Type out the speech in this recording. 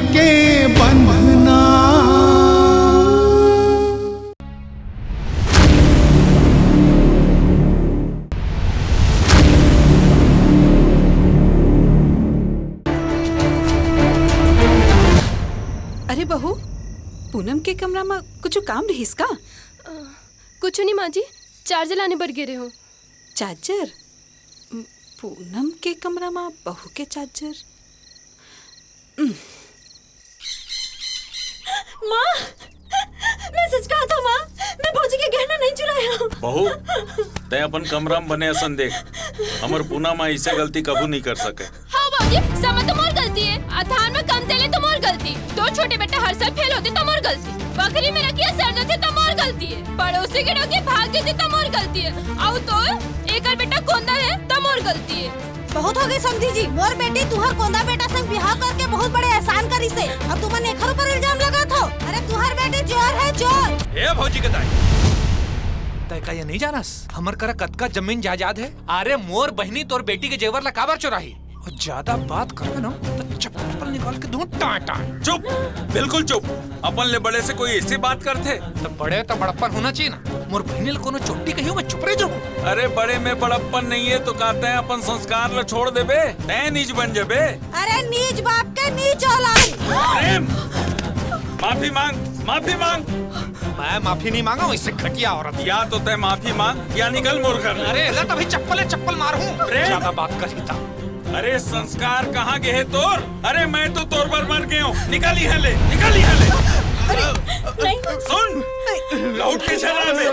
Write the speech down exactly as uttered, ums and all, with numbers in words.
के बंधना। अरे बहू, पूनम के कमरा म कुछ काम रहिस का? कुछ नहीं माँ जी, चार्जर लाने बर गे रहे हूँ। चार्जर? पूनम के कमरा म बहू के चार्जर? माँ, मैं सच कहा था माँ, मैं भौजी के गहना नहीं चुराया। बहू, तैं अपन कमरा म बने असन देख, हमर पूनम अइसे गलती कभू नहीं कर सके। हाँ भौजी, समय तो मोर गलती है, अधान में कम तेले तो मोर गलती, दो छोटे बेटा हर साल फेल होते तो मोर गलती, बकरी में रखिया सर जाते तो मोर गलती है, पड़ोसी के डोके भाग गई तो मोर गलती है, अउ तो एकर बेटा कोंदा है तो मोर गलती है। बहुत हो गई समधी जी, मोर बेटी तुहर कोंदा बेटा संग बिहाव करके बहुत बड़े एहसान करिस हे। अब तुमन एखर ऊपर इल्जाम लगात हो। अरे तुहर बेटी चोर है, चोर। ए भौजी के दाई, तय का ये नहीं जानस हमर करा कतका जमीन जायदाद है? अरे मोर बहिनी तोर बेटी के जेवर ला काबर चुराही? अउ ज्यादा बात करबे ना तो चप्पल निकाल के दूं टांय टांय। चुप, बिल्कुल चुप। अपन ले बड़े से कोई ऐसे बात करथे? तो बड़े तो बड़प्पन होना चाहिए ना। मोर बहिनी ल कोनो चोट्टी कहियो, मैं चुप रह जाऊं। अरे बड़े में बड़प्पन नहीं है तो का तैं अपन संस्कार ल छोड़ देबे, तैं नीच बन जाबे। अरे नीच बाप के नीच औलाद। प्रेम, माफी मांग, माफी मांग। मैं माफी नहीं मांगा हूँ इससे घटिया औरत। या तो तैं माफी मांग या निकल मोर घर। अरे ला तभी चप्पल चप्पल मारूं। प्रेम। ज्यादा बात कर ही था। अरे संस्कार कहाँ गे हे तोर? अरे मैं तो तोर बर मर गए हूँ। निकल यहाँ ले, निकल यहाँ ले। नहीं। सुन, लौट के चला बे।